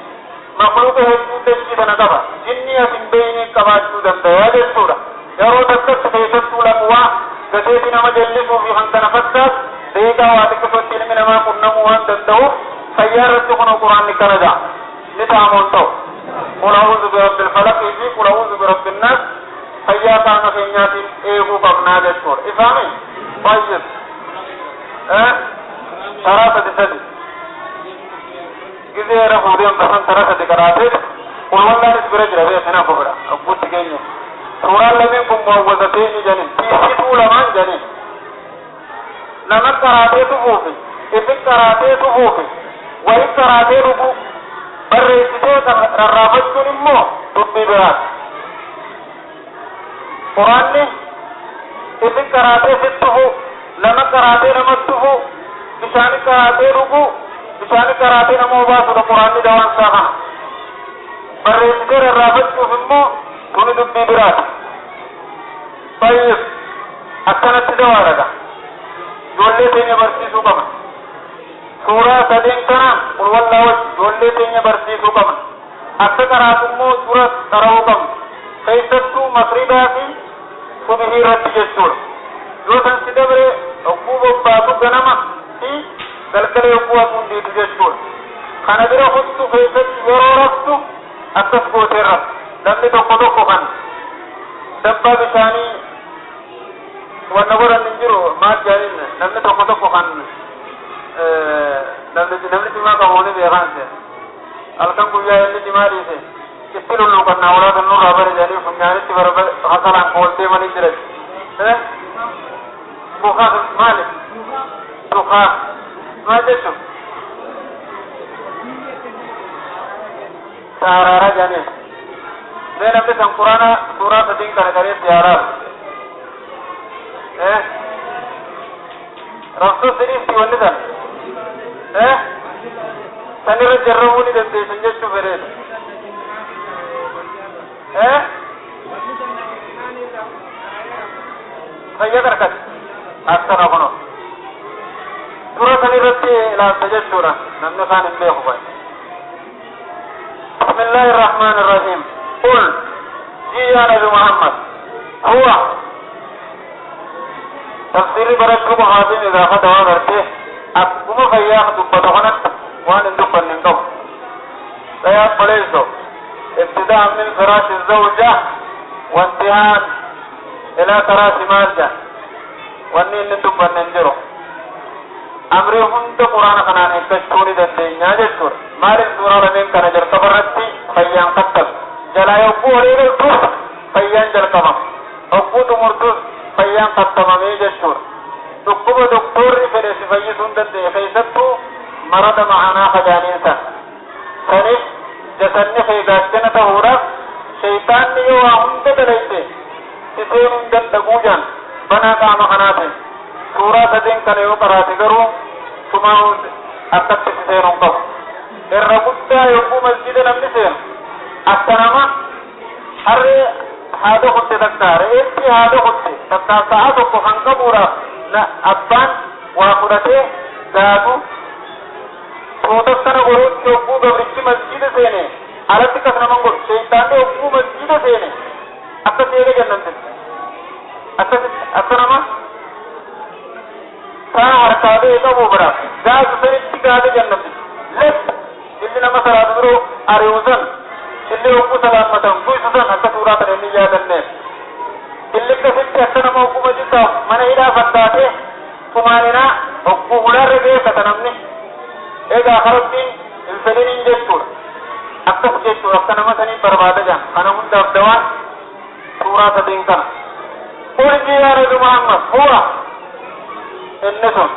makluuqa hedduu dachii tana qaba. Jinni ati hin beekne qabaachuu danda'a jechuudha. Yeroo takkatti keessattuu laquwaa gateetii nama jallisuu fi kan kana fakkaatu daqiiqaa waa xiqqisootti ilmi namaa qunnamuu waan danda'uuf fayyaa irratti kunoo quraanni kana ja'a. Ni ta'amoo hin ta'u. Qul a'uudhu birabbil falaqii fi qul a'uudhu birabbin naas fayyaa qaama keenyaatiin eeguu qabnaa jechuudha. Ifaami? Tayyib. Taraa sadi sadi. Gizee rafuu deemtu san tara sadi qaraatee qul wallaanis bira jira beekina kufra. Abbuutti keenya. Suuraan lameen kun muawwazateeni jedhaniin. Tiisituu lamaan jedhaniin. Nama qaraatee tufuufi, isin qaraatee tufuufi, wayii qaraatee dhuguu barreessitee rarraafachuun immoo dubbii biraati. Quraanni isin qaraatee sit tufuu, nama qaraatee namatti tufuu, bishaani qaraatee dhuguu, bishaani qaraatee nama obaasudha quraanni dawaan isaa kana. Barreessitee rarraafachuuf immoo kuni dubbii biraati. Tayyib akkanatti dawaadha gaa. Ijoollee teenya barsiisuu qabna. Suuraa sadeen kana qul wallaa wajji ijoollee teenya barsiisuu qabna. Akka qaraatu immoo dura qara'uu qabna. Keessattuu magribaa fi subhii irratti jechuudha. Yoo san si dabre hogguu bobbaatu ganama fi galgala yogguu aduun dhiitu jechuudha. Kana bira kuttu keessatti yeroo raftu akkas gootee raftu. Namni tokko tokko kan dabbaa bishaanii wanna godhan hin jiru maal jedhaniin, namni tokko tokko kan namni cimaa qabu ni beekaan seena. Halkan guyyaa inni cimaa dhiise itti lulluuqannaa ulaa kan nurraa bare jedhanii funyaanitti hasalaan kooltee manii jiran. Bukaa maali? Dukaa maal jechuun? Saaraara jedhanii. Mee namni san Quraana suuraa sadiin kana qareetti yaalaaf. Raftuu siriisti wanni san. San irra jarramuu ni dandeessan jechuu fedheeta. Fayya qarqati. Akkana kuno. Dura san irratti ilaalta jechuudha. Namni kaan hin beeku baay'ee. بسم الله الرحمن الرحيم. قل جي يا نبي محمد هو تفسير برشو محاضين إذا خدوا غرته أقوم فياخ دبتغنت وان دبن ننقب سياد بليسو ابتداء من فراش الزوجة وانتهاء إلى كراش مالجة واني ندبن ننجرو أمري هند قرآن خنان اكتشتوني دندين جسور مالك سورة لمن كان جرقب فيان قتل جلا يوكو وليل فيان جرقب أقو تمرتوس فيان قتل مي جسور دكتور دكتور فلس فيسون دندين خيستو مرض معنا خجانينسا سنف جسن خيغاچن تهورا شيطان نيو هند دليته سيسين دندقوجان بنا قام خناتين suuraa sadeen kana yoo qaraate garuu tumaa akkatti si seenuu hin qabu. Irra guddaa yogguu masjida namni seenu akka nama harree haadha kutte takka re'eetti haadha kutte takka sa'a tokko kan qabuudhaaf abbaan waa fudhatee gaadu tuuta sana godhutti yogguu gabrichi masjida seene alatti kas naman godhu sheeytaanni yogguu masjida seene akka seene jennante akka nama saa harkaalee qabu bira gaazu sanitti gaade jannati les illi nama salaatu biroo ari'u san illi hogguu salaammatan guysu san akka suuraa kana inni yaadanneef illi akkasitti akka nama hogguma jirtaaf mana hidhaa fakkaatee xumaaninaa hogguu hulaarra geessata namni egaa karabbiin hin fedhiniin jechuudha akkas jechuudha akka nama sanii barbaada jaan kana hundaaf dawaan suuraa sadiin kana urjii yaa nabi Muhammad huwa inni sun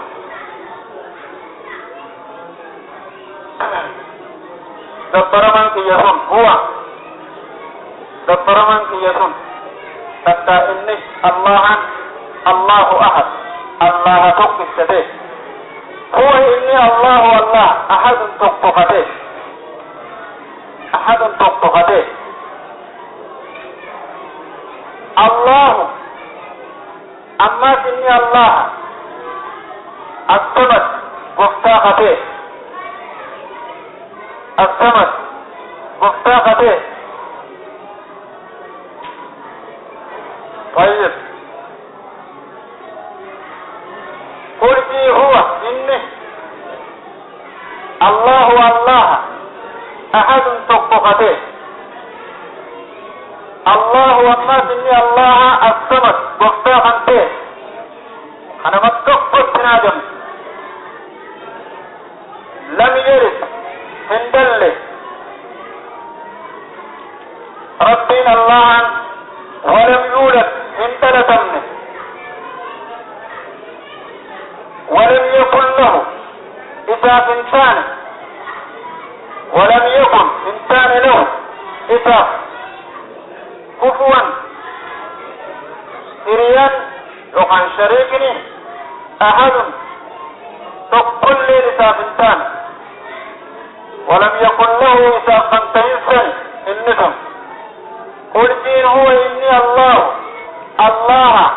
gabbaramaan kiyya sun huwa gabbaramaan kiyya sun takka inni allahan allahu ahad allaha tokkicha ta'e huwa inni allahu allah ahadun tokko kate ahadun tokko kate allahu ammas inni allaha الصمد مفتاح به الصمد مفتاح به. طيب قل هو إنه الله الله أحد تقفته الله والناس إني الله الصمد مفتاح به أنا ما تقفت نادم لم يلد هندل ربنا الله ولم يولد هندل تمنه ولم يكن له إساف إنسان ولم يكن إنسان له إساف كفوا سريا وعن شريكني أحد تقل لإساف إنسان ولم يكن له إساقا تنسا النسم. قل دين هو إني الله الله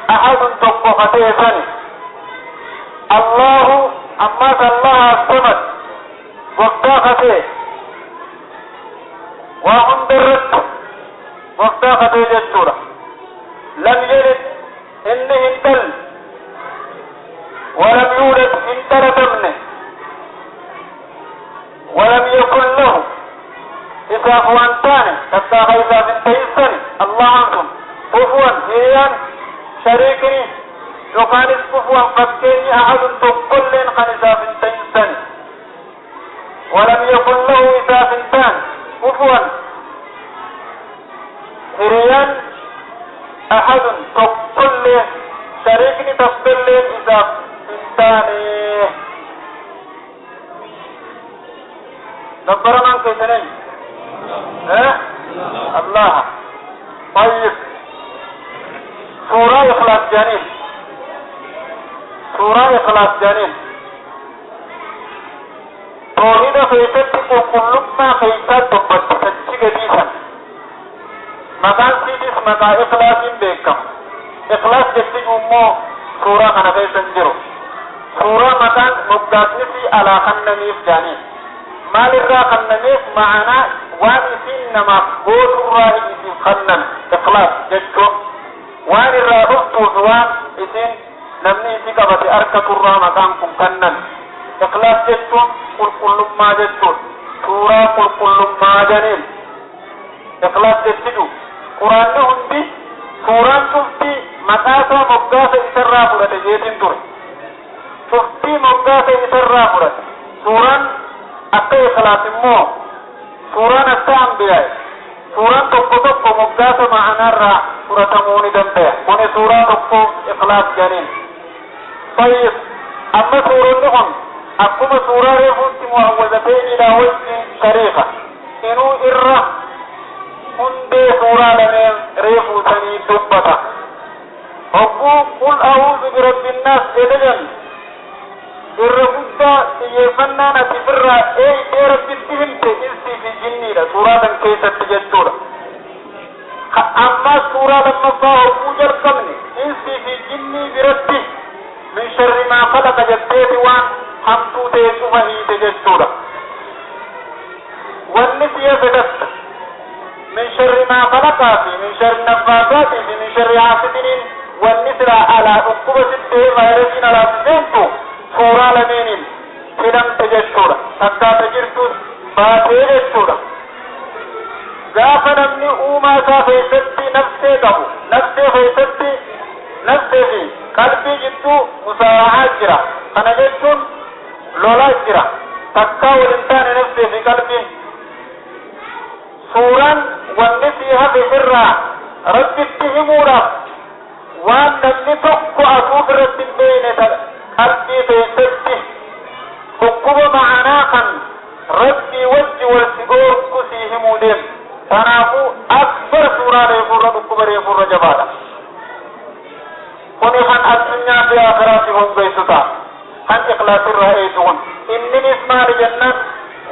أحد تقفتيسا الله أمات الله الصمد وقتاقته وهم بالرد وقتاقته Lam yalid, inni hin dhalle. Walam yuulad, hin dhalatamne. Walam yakun lahu, isaaf waan taane tattaafa isaaf hin ta'insani. Allahan sun kufuwan hiriyaan shariikni yookaanis kufuwan fakkeenyi ahadun tokkolleen kan isaaf hin ta'insani. Walam yakun lahu, isaaf hin taane kufuwan hiriyaan ahadun tokkollee, shariikni tokkolleen isaaf hin taane. Gabbaramaan keessan eenyu? Allah. طيب، suuraa Ikhlaas jedhaniin, suuraa Ikhlaas jedhaniin toohida keessatti qulqullummaa keessaa dubbatti achi gadiisan. Maqaan siitis maqaa Ikhlaasiin beekama. Ikhlaas jechi immoo suuraa kana keessa hin jiru. Suuraa maqaan moggaasni fi alaa kannaniif jedhaniin maalirraa kannameef? Ma'anaa waan isiin namaaf gooturraa isiif kannan. Ikhlaas jechuun waan irraa dhuftuuf, waan isiin namni isii qabate argaturraa maqaan kun kannan. Ikhlaas jechuun qulqullummaa jechuun suuraa qulqullummaa janiin Ikhlaas jechidu. Quraanni hundi, suuraan cuftii maqaa isaa moggaasa isarraa fudhate jeetiin ture. Cuftii moggaasa isarraa fudhate. Suuraan akka Ikhlaas immoo, suuraan akka Ambiyaa, suuraan tokko tokko moggaasa ma'anaarraa fudhatamuu ni danda'a. Kuni suuraa tokko Ikhlaas jedhaniin. طيب، amma suuronni kun akkuma suuraa reefuutti mu'awwazateenidha wajjin shariika. Inuu irra hundee suuraa lameen reefuu sanii dubbata. Hogguu "قل أعوذ برب الناس" jedhe jennu, irra guddaa xiyyeeffannaan ati birraa eeydee Rabbitti himte insii fi jinniidha suuraa san keessatti jechuudha. Amma suuraa lammaffaa hogguu jalqabne, insii fi jinnii biratti "من شر ما خلق" jetteeti waan hamtuu ta'e cufa hiite jechuudha. Wanni siya fedhatta "من شر ما خلق" fi "من شر النفاثات" fi "من شر حاسد" niin wanni silaa alaa dhukkuba sittee vaayirasiin alaa si seentu suuraa lameeniin hidhamte jechuudha. Takkaata jirtus baatee jechuudha. Gaafa namni uumaa isaa keessatti nafsee qabu, nafsee keessatti nafsee fi qalbii jidduu musaarahaa jira. Kana jechuun lolaa jira. Takkaa waliin taane nafsee fi qalbiin. Suuraan wanni sii hafe irraa Rabbitti himuudhaaf waan namni tokko asuuf irratti hin beekne, qalbii keessatti dhukkuba ma'anaa kan Rabbii wajji wal si dhoorku sii himuu deemu. Kanaafuu akbar suuraa reefuurra dhukkuba reefuurra jabaadha. Kuni kan addunyaa fi akhiraa si hongeessu ta'a. Kan Ikhlaasirraa eeysu kun. Inninis maali jennaan,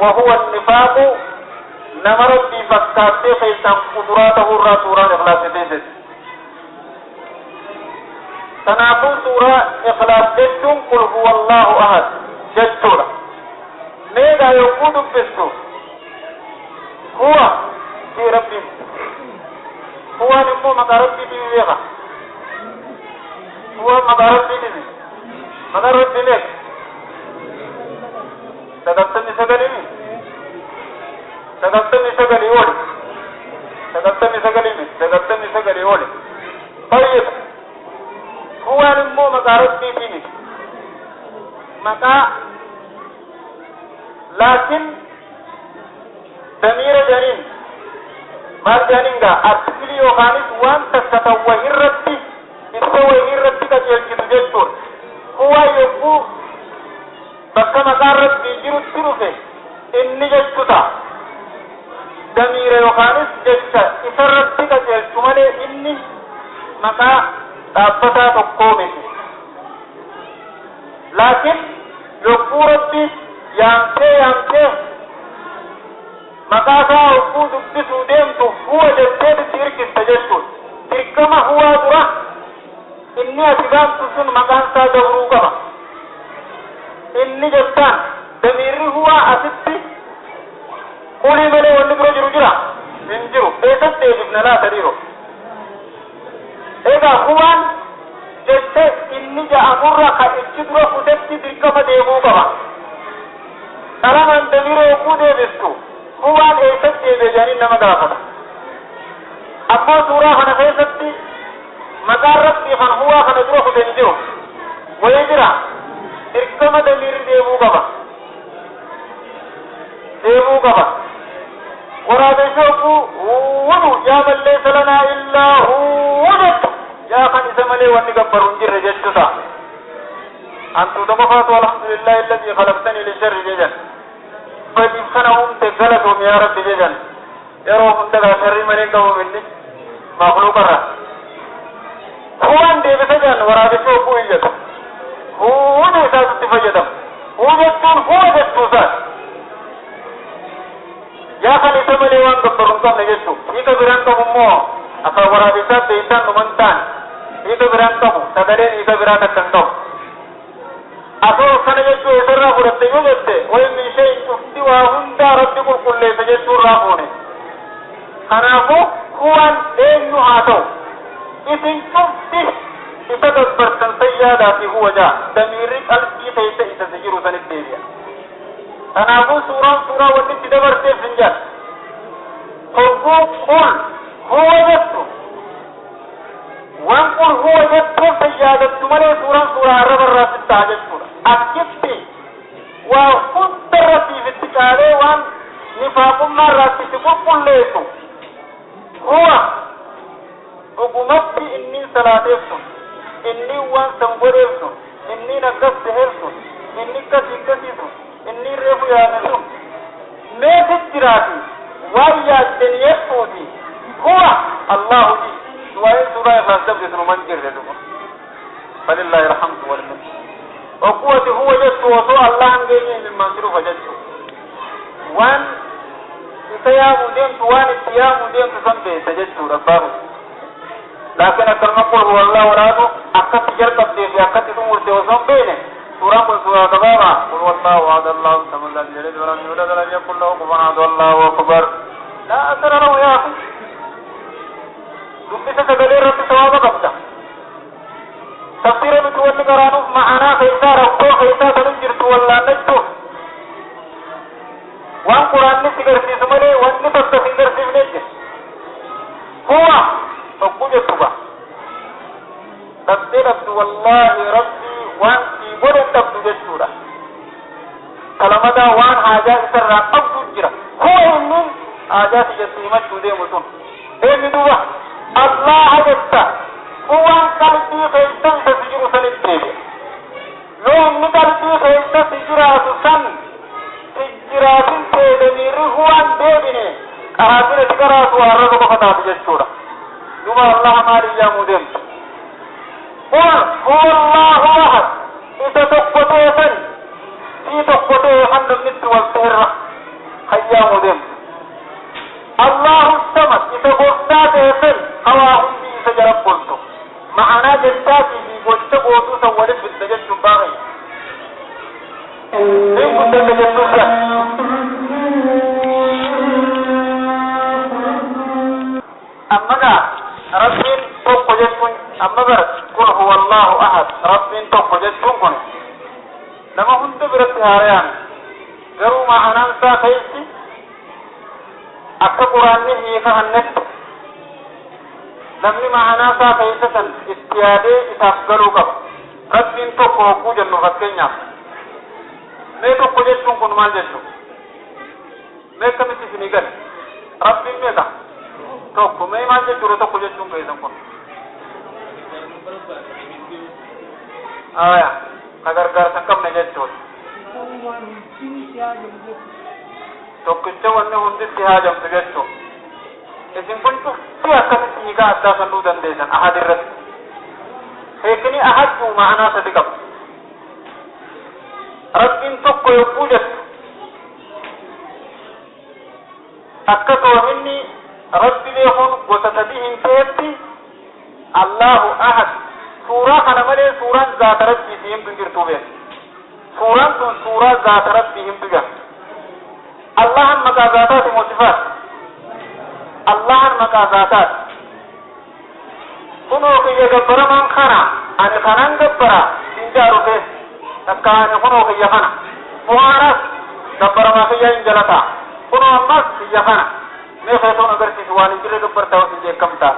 وهو النفاق, nama Rabbii fakkaattee keessaan kuduraa ta'uurraa suuraan Ikhlaas teessisi. Kanaafuu suuraa Ikhlaas jechuun "قل هو الله أحد" jechuudha. Meegaa yogguu dubbistu "هو" fi Rabbiin huwaan immoo maqaa Rabbiitii beeka. Huwaan maqaa Rabbiitiiti. Maqaa Rabbii meeqa? 99. 99 oli. 99 miti, 99 oli. طيب، huwaan immoo maqaa Rabbiitii miti. Maqaa laakiin damiira jedhaniin. Maal jedhaniin gaa? Article yookaanis waan takka tan wahirratti ibsa wahirratti qajeelchitu jechuudha. Huwaa yogguu bakka maqaan Rabbii jirutti dhufe, inni jechu ta'a. Damiira yookaanis jecha isarratti qajeelchu malee inni maqaa dhaabbataa tokkoo miti. Laakiin yogguu Rabbi yaamtee yaamtee maqaa isaa yogguu dubbisuu deemtu, "هو" jettee itti hirkista jechuudha. Dirqama huwaa dura inni ati baamtu sun maqaan isaa dabruu qaba. Inni jettaan damiirri huwaa asitti qulii malee wanni bira jiru jira? Hin jiru. Eessatti deebifna laata dhiiro? Eega Amma huwaan jecha inni ja'amurra kan ichi dura kutetti dirqama deemuu qaba. Qalamaan damiira yogguu deebistu huwaan eessatti deebi'e jedhanii nama gaafata. Ammoo suuraa kana keessatti maqaan rabbii kan huwaa kana dura kute hin jiru. Wayii jira. Dirqama damiirri deemuu qaba. Deemuu qaba. Waraabessi yogguu huwwanu yaa man laysa lanaa illaa huu jettu yaa kan isa malee wanni gabbaru hin jirre jechuu ta'a. Hantuuta qofaatu alhamdulillahi alladhii khalaqtanii li sharri jedhan. Badiif kana uumte galatoomi yaa rabbi jedhan. Yeroo hunda gaa sharrii malee hin qabu inni makhluuqarra. Huwaan deebisa jedhan waraabessi yogguu iyyatu. Huwwanu isaatu itti fayyadamu. Huu jechuun huwa jechuu isaati. Yaa kan isa malee waan gabbaru hin qabne jechuu. Hiika biraan qabu immoo afaan waraabessaa beeksaan dhuman ta'an hiika biraan qabu sagaleen hiika biraa takka hin qabu. Asoo kana jechuu eessarraa fudhatte yoo jette wayi min shay'in cufti waa hundaa rabbi qulqulleessa jechuu irraa fuune. Kanaafuu huwaan eenyu haa ta'u isin cufti isa gabbartan sayyaadaa fi huwa ja'a damiirri qalbii keessa isa si jiru sanitti deebi'a. Kanaafuu suuraan suuraa wanni itti dabarteef hin jedhu. Hogguu qul huwa jettu waan qul huwa jettuuf sayyadattu malee suuraan suuraa arraba irraa sitti ta'a jechuudha. Achitti waa hunda irratti itti caalee waan nifaaqummaa irraa itti qulqulleessu huwa dhugumatti inni salaateef sun inni waan san godheef sun inni akkas taheef sun inni akkasii akkasii sun inni reefu yaame sun meesit jiraati waan yaadden yettuuti huwa allahu ji waa'een suuraa ikhlaas dabde sunuman jirre dhuga. Falillahi alhamdu wal minna. Oquwati huwa jettu osoo allahan geenye imimmaan si dhufa jechuu. Waan isa yaamuu deemtu waan itti yaamuu deemtu san beekta jechuudha abbaa. Laakiin akkanuma qul huwa allahu laatu akkatti jalqabdee fi akkatti xumurte osoo hin beekne suuraan kun suuraa gabaabaa. Qul huwallahu ahad allahu samad lam yalid walam yulad walam yakun lahu kufuwan ahad allahu akbar. Laa asara lahu yaa akhi. Dubbisa sagalee irratti sawaaba qabda. Tafsiira nuti wanni qaraanuuf ma'anaa keessaa rakkoo keessaa sanin jirtu wallaannachuuf. Waan quraanni si garsiisu malee wanni takka si hin garsiifne jira. Huwa tokko jettu ba. Dhabdee dhabdu wallaahi rabbii waan sii godhan dhabdu jechuudha. Kalamadaa waan haajaa isarraa qabdu jira. Huwa inni haajaa si jettu himachuu deemu sun. Eenyu duuba Allaha jetta huwaan qalbii keessa isa si jiru sanitti deebi'a. Yoo inni qalbii keessa si jiraatu san si jiraatin ta'e damiirri huwaan deebine qaraatina si qaraatu arraba qofa taatu jechuudha. Duuba Allaha maaliin yaamuu deemtu? Qul huwa Allahu ahad isa tokko ta'e san sii tokko ta'e kan namni itti wal ta'erra kan yaamuu deemtu. Allahu samad isa gooftaa ta'e san hawaa hundi isa jala bultu. Ma'anaa jechaatii fi gocha gootuu san walitti fidda jechuun baay'ee. Hin guddate jechuun san. Amma gaa rabbiin tokko jechuun amma bara qul huwa Allahu ahad rabbiin tokko jechuun kun nama hunda biratti haarayaan garuu ma'anaan isaa keessi akka quraanni hiika hannetti namni ma'anaa isaa keessa san itti yaadee isaaf galuu qaba. Rabbiin tokko hogguu jennu fakkeenyaaf mee tokko jechuun kun maal jechuu? Mee akkamitti isinii gale? Rabbiin meeqa? Tokko. Mee maal jechuudha tokko jechuun keessan kun? Aya, ka gargaarsa hin qabne jechuudha. Tokkicha wanni hundi itti haajamtu jechuudha. Isin kun cufti akkasitti hiikaa addaa sannuu dandeessan ahad irratti. Hiikni ahad juu ma'anaa sadi qaba. Rabbiin tokko yogguu jettu akka toohinni rabbi beekuun gosa sadii hin ta'etti Allahu ahad suuraa kana malee suuraan zaata rabbii si himtu hin jirtuu beeku. Suuraan sun suuraa zaata rabbii himtu jira. Allahan maqaa zaataati moo sifaati? Allahan maqaa zaataati. Kunoo kiyya gabbaramaan kana ani kanan gabbara siin jaa dhufe takka ani kunoo kiyya kana muhaanas gabbaramaa kiyya hin jalataa kunoo ammas kiyya kana mee feetoon agarsiisu waan hin jirre gabbartaa wajjin jeekamtaa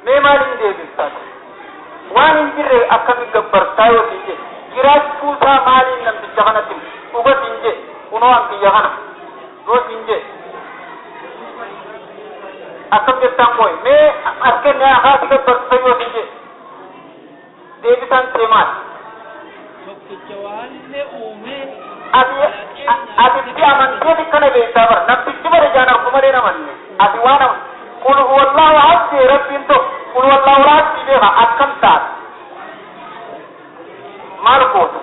mee maaliin deebiftaa waan hin jirre akkami gabbartaa yoo siin jedhe jiraachuusaa maaliin namticha kanatti dhuga siin jedhe kunoo an kiyya kana yoo siin jedhe akkam jettaan qoy mee as kenne haati gabbartu yoo siin jedhe deebisaan tee maal Tokkicha waallee uumee ati ati itti amantee akkana beektaa bara namtichi bara ijaan argu malee namanne ati waan aman qul huwallahu ahad jee rabbiin tokko qul huwallahu ahad si beeka akkam taate maal goota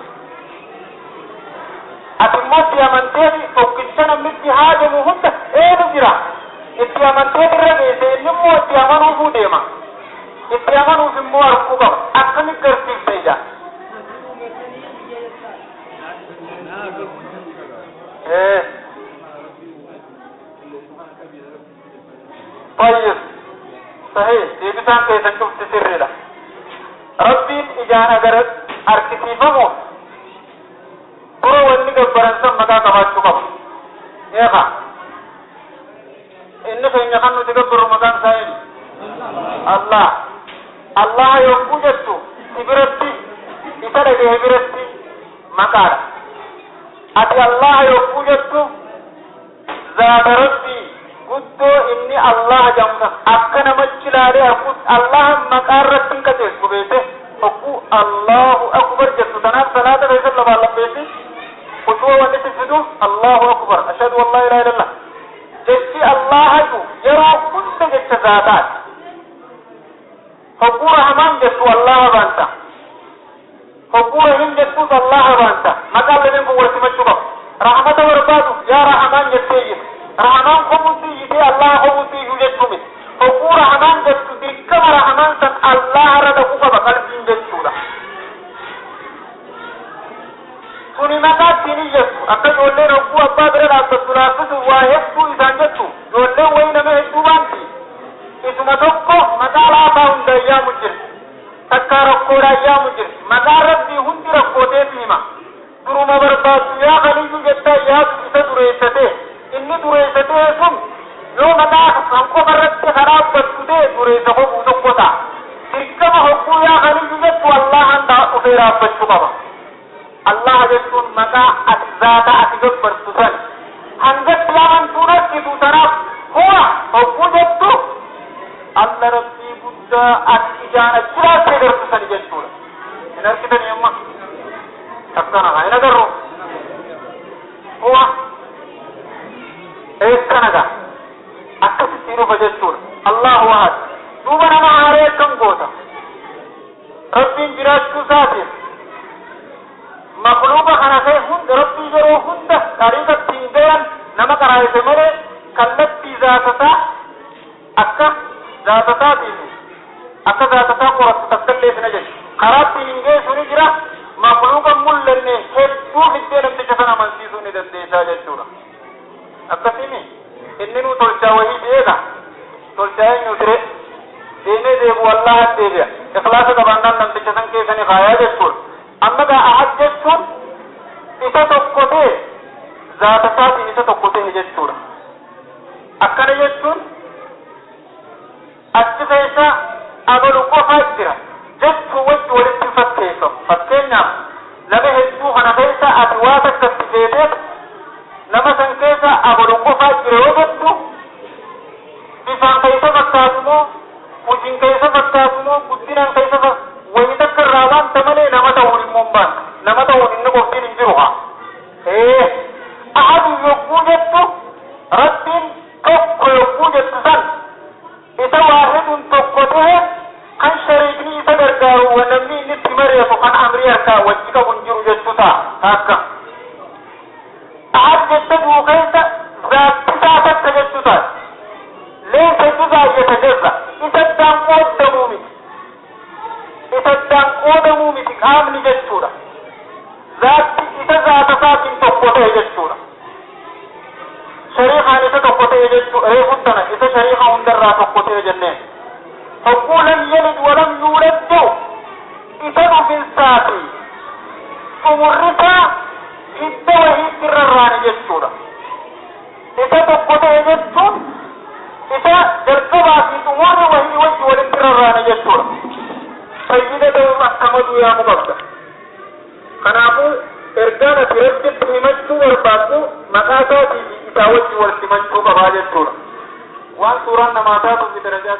ati immoo itti amantee tokkicha namnitti haajamu hunda eenu jira itti amantee irra geesse inni immoo itti amanuufuu deema itti amanuuf immoo arguu qaba akkamitti garsiifte ijaan ايه طيب صحيح deebisaan keessan cufti sirriidha rabbiin ijaan agar argisiifamu dura wanni gabbaran san maqaa qabaachuu qaba eeqa inni keenya kan nuti gabbarru maqaan isaa eenyu allah allah yogguu jettu si biratti isa dhagahe biratti maqaadha ati allah yogguu jettu zaata rabbii guddoo inni allah jedhamu akka namachi ilaalee arguu allah maqaa irratti hin qajeelchu beete hogguu allahu akbar jettu tanaaf salaata keessa lafaan lambeessi khushuwa wanni si fidu allahu akbar ashhadu an laa ilaaha illallah jechi allaha ju yeroo hunda jecha zaataati hogguu rahmaan jettu allaha baanta hogguu rahim jettus allaha baanta maqaan lameen kun wal simachuu qabu rahmata barbaadu yaa rahmaan jettee iyyita rahmaan qomutti iyyitee allaha qomutti iyyuu jechuu miti hogguu rahmaan jettu dirqama rahmaan san allaha irra dhaquu qaba qalbiin jechuudha suni maqaa ittiin iyyattu akka ijoolleen hogguu abbaa bira dhaabbattu laaffisu waa hedduu isaan jettu ijoolleen wayii nama hedduu baanti isuma tokko maqaa laafaa hunda iyyaamu jirti takka rakkoodhaa iyyaamu jirti maqaan rabbii hundi rakkooteetu hima duruma barbaaddu yaa kaniyyu jettaa yaadu isa dureessatee inni dureessatee sun yoo maqaa kan qofa irratti karaa dhaabbattu ta'e dureessa qofuu tokko ta'a dirqama hogguu yaa kaniyyu jettu allahan dhufee dhaabbachuu qaba allah jechuun maqaa ati zaata ati gabbartu san hangatti amantuun argitu tanaaf huwa hogguu jettu alla rabbii guddaa ati ijaan achiraattee gartu sani jechuudha hin argitanii amma akkana hin agarru huwa eessana gaa akkasitti dhufa jechuudha allahu ahad duuba nama haaree akkam goota rabbiin jiraachuu isaatiif makluuqa kana ta'e hunda rabbii yeroo hunda tariiqa ittiin gayan nama qaraayise malee kallattii zaatasaa akka zaatasaatiin akka zaatasaa qorattu takkallee sina jechu karaa ittiin hin geessu ni jira makluuqa mul'anne hedduu fiddee namticha sana amansiisuu ni dandeessaa jechuudha akkasimi inni nuu tolchaa wahii beeka tolchaa eenyu ture deemee deebu wallaha deebi'a ikhlaasa qabaannaan namticha san keessa ni kaayaa jechuudha amma gaa ahad jechuun isa tokko ta'e zaata isaatiin isa tokko ta'e jechuudha akkana jechuun achi keessa abalu qofaa jira jechuu wajji walitti fakkeeffamu fakkeenyaaf nama hedduu kana keessa ati waa takka itti feeteef nama san keessa abalu qofaa jira yoo jettu bifaan keessa fakkaatu moo hojiin keessa fakkaatu moo guddinaan keessa fakkaatu wayii takka irraa baanta malee nama ta'uun immoo hin baantu nama ta'uun inni qoftiin hin jiru haa ee ahadu yogguu jettu rabbiin tokko yogguu jettu san isa waahidun tokko ta'e kan shariikni isa gargaaru wa namni inni itti mari'atu kan amrii harkaa wajji qabu hin jiru jechuu ta'a takka ahad jecha jiru keessa zaattisaa takka jechuu ta'a leessa juzaa yatajazza isa addaan qoodamuu miti isa addaan qoodamuu miti qaamni jechuudha zaatti isa zaata isaatiin tokko ta'e jechuudha shariikaan isa tokko ta'e jechuu reefun tana isa shariika hundarraa tokko ta'e jenneen Hogguu lam yalid walam yuulad jedhu, isa dhufinsaati xumurrisaa hidda wahiitti rarraane jechuudha. Isa tokko ta'e jechuun isa jalqabaa fi xumurri wahii wajji walitti rarraane jechuudha. Sayyida ta'uuf akkamatu yaamuu qabda. Kanaafuu ergaan ati Rabbitti himachuu barbaaddu maqaa isaatii fi isaa wajji wal simachuu qabaa jechuudha. Waan suuraan namaa taatuu fi darajaa